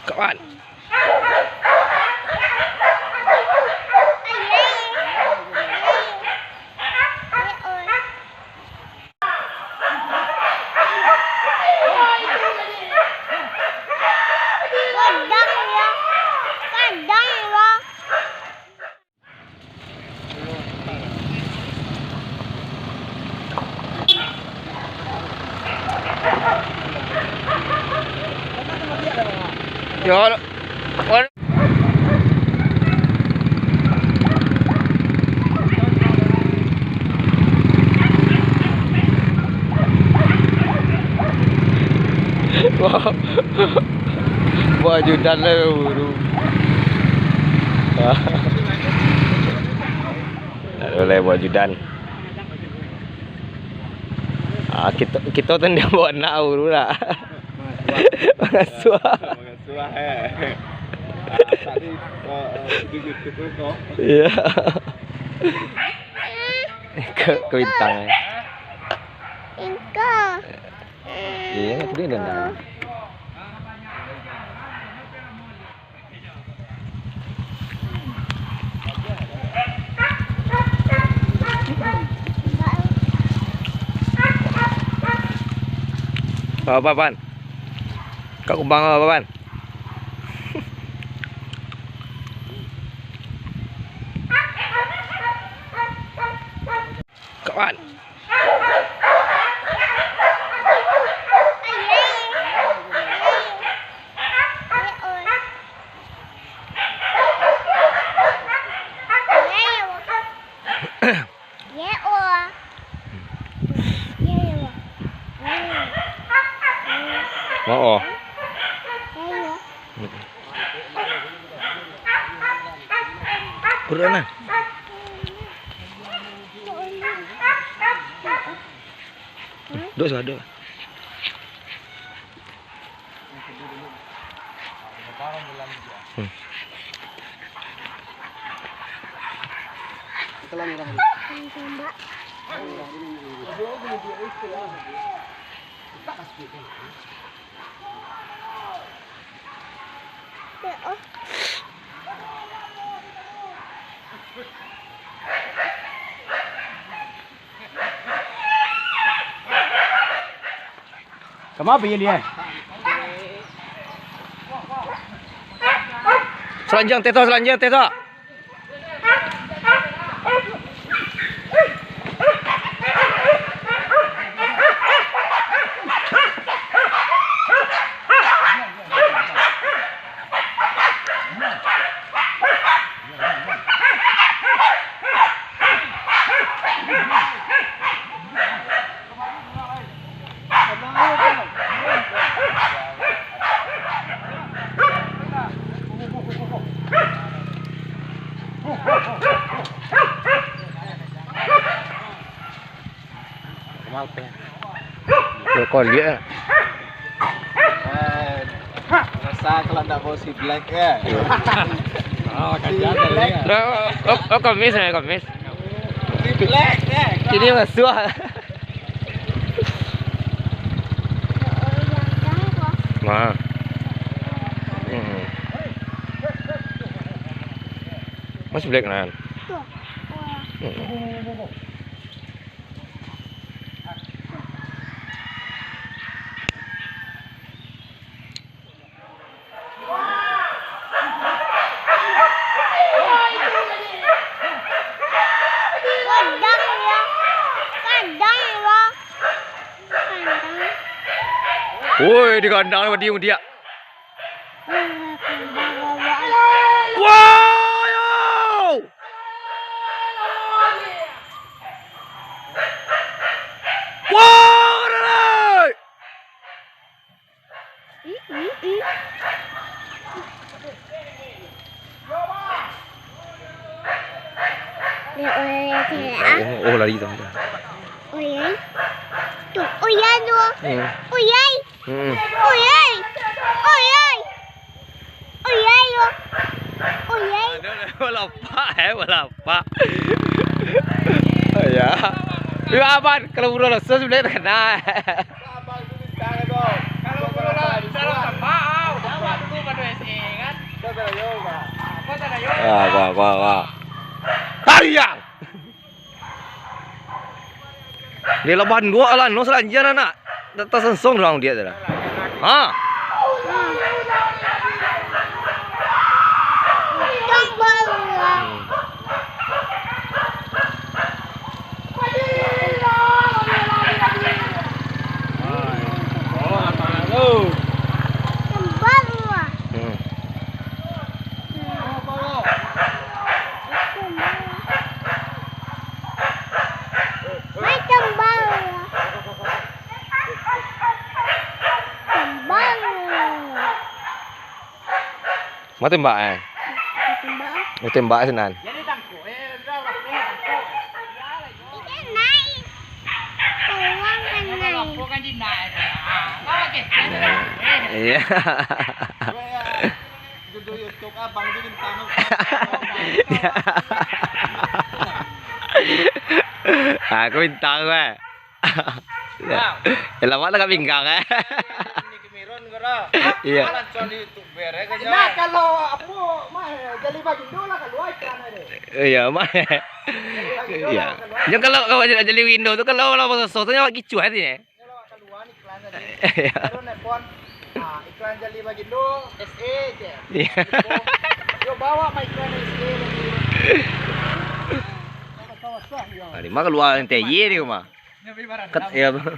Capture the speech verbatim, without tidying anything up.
Kawan. Kadang ya, kadang ya. Yo, wal- Wah. Buah ajudan lah, buru. Tak boleh buah ajudan. Ah, kita, kita tu dia bawa anak, buru lah. Mangasuah. Mangasuah, eh. Ah, tadi, oh, oh, di YouTube tu kok. Iya. Ke, ke bintang, eh. Engkau. Iya, tadi dendam. Bawa apo, Pan? Kau kumbang bawa apo, Pan? Kawan. Oh. Perut nah. Duduk sah, duduk. Hmm. Kama pai lian? Salanjang teh tu, salanjang teh tu. Kok liek ah. Eh, rasa kalau ndak bawa si Black, eh. Oh, kajian tadi, ya. Oh, oh, oh, komis, ya, komis. Si Black, eh. Kini masuak. Nah. Hmm. Mas Black, Nan. Tuh. Hmm. Kadang ya, kadang ya, kadang. Woi, di kandang mah diam dia. Wah, yo! Wah, rai! Dia orang yang cewek, ah. Oh, oh, lari tu. Oyai. Tu, oyai tu. Hmm. Oyai. Hmm. Oyai. Oyai. Oyai yo. Oyai. Aduh, balapak, eh, balapak. Ya. Yo, aman. Kalau buruan langsung, sebenarnya terkena. Kalau buruan dalam sampah, ah, awak dulu pada S Wah, wah, wah, wah. Tariang! Dia laban dua lah, no selanjang anak. Tak tasansong orang dia tu lah. Ha. Hmm. Mai tembak. Tembak. Mau tembak, eh? Mau tembak, ah. Mau tembak, Sinan. Ikan naik. Tolong kan naik. Iya. Judul YouTube abang tu bintang. Aku bintang, eh. Ya, lawak lah kat pinggang, eh. Iya. Nah, kalau apo, mah, Jali Bagindo lah kalua iklan deh. Iya, mah. Iya. Jangan kalau, kalau Jali Bagindo tu, kalau, kalau susah tu nyawa kicuah hati, eh. Kalau kalua iklan tadi. Iya. Baru nelpon, ah, iklan Jali Bagindo, S E je. Iya. Yo, bawa mah iklan S E tadi. Nah, di mana kalua N T Y di rumah? Kat, ya, bro.